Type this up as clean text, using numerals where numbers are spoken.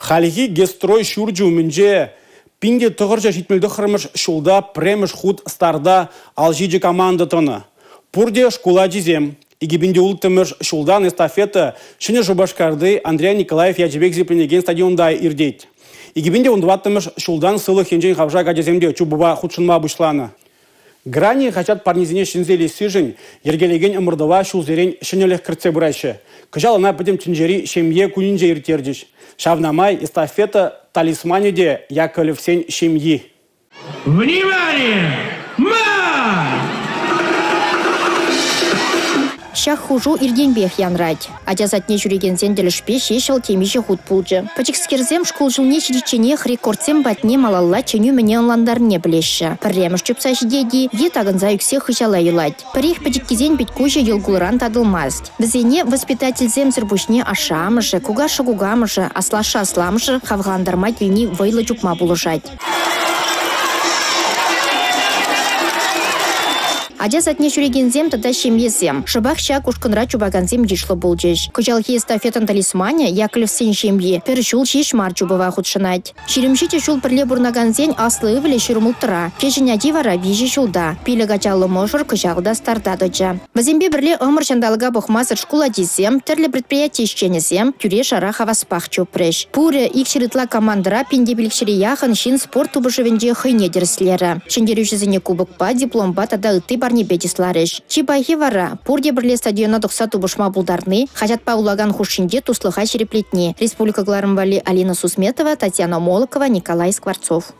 Хальхи ГЭСстрой ҫурчӗ умӗнче 1979-мӗш ҫулта пӗрремӗш хут старта 57 команда тӑнӑ. Пурте шкул ачисем. 2006-мӗш ҫултан эстафета Ҫӗнӗ Шупашкарти Андриян Николаев ячӗпе хисепленекен стадионта иртет. 2014-мӗш ҫултан сывлӑх енчен хавшак ачасем те чупӑва хутшӑнма пуҫланӑ. «Грани» хаҫат парнисене ҫӗнсе илессишӗн йӗркелекен ӑмӑртӑва ҫулсерен ҫӗнӗлӗх кӗртсе пыраҫҫӗ. Кӑҫал ӑна Пӗтӗм тӗнчери ҫемье кунӗнче ирттерчӗҫ. Ҫавна май эстафета талисманӗ те Яковлевсен ҫемйи. Внимание! Марш! Ҫак хушу иртенпех янрать. Ача садне ҫӳрекенсен тӗлӗшпе ҫеҫ вӑл темиҫе хут пулчӗ. Пӗчӗкскерсем шкул ҫулне ҫитичченех рекордсем патне малалла чӗнӳ мӗне ӑнлантарнине пӗлеҫҫӗ. Пӗрремӗш чупса ҫитет-и е такӑнса ӳксе хыҫала юлать. Пӗрех пӗчӗккисен пит-куҫӗ йӑл кулӑран татӑлмасть. Вӗсене воспитательсемсӗр пуҫне ашшӗ-амӑшӗ, кукашшӗ-кукамӑшӗ, аслашшӗ-асламӑшӗ хавхалантарма килни вӑйлӑ чупма пулӑшать. Ача садне ҫӳрекенсем тата ҫемьесем. Шӑпах ҫак ушкӑнра чупакансем йышлӑ пулчӗҫ. Кӑҫалхи эстафетӑн талисманӗ Яковлевсен ҫемйи пӗр ҫул ҫеҫ мар чупӑва хутшӑнать. 27 ҫул пӗрле пурӑнакансен аслӑ ывӑлӗ 26-ра, кӗҫӗн ачи вара 3 ҫулта. Пилӗк ачаллӑ мӑшӑр кӑҫал та старта тӑчӗ. Вӗсемпе пӗрле ӑмӑр ҫанталӑка пӑхмасӑр шкул ачисем, тӗрлӗ предприяти ӗҫченӗсем тӳре-шара хаваспах чупрӗҫ. Пурӗ 200 ытла командӑра 1500-е яхӑн ҫын спорт тупӑшӑвӗнче хӑйне тӗрӗслерӗ. Ҫӗнтерӳҫӗсене кубокпа, дипломпа тата ытти парнепе чысларӗҫ. Чи пахи вара – пурте пӗрле стадиона тухса тупӑшма пултарни, хаҫатпа вулакан хушшинче туслӑха ҫирӗплетни. Республика кӑларӑм валли Алина Сусметова, Татьяна Молокова, Николай Скворцов.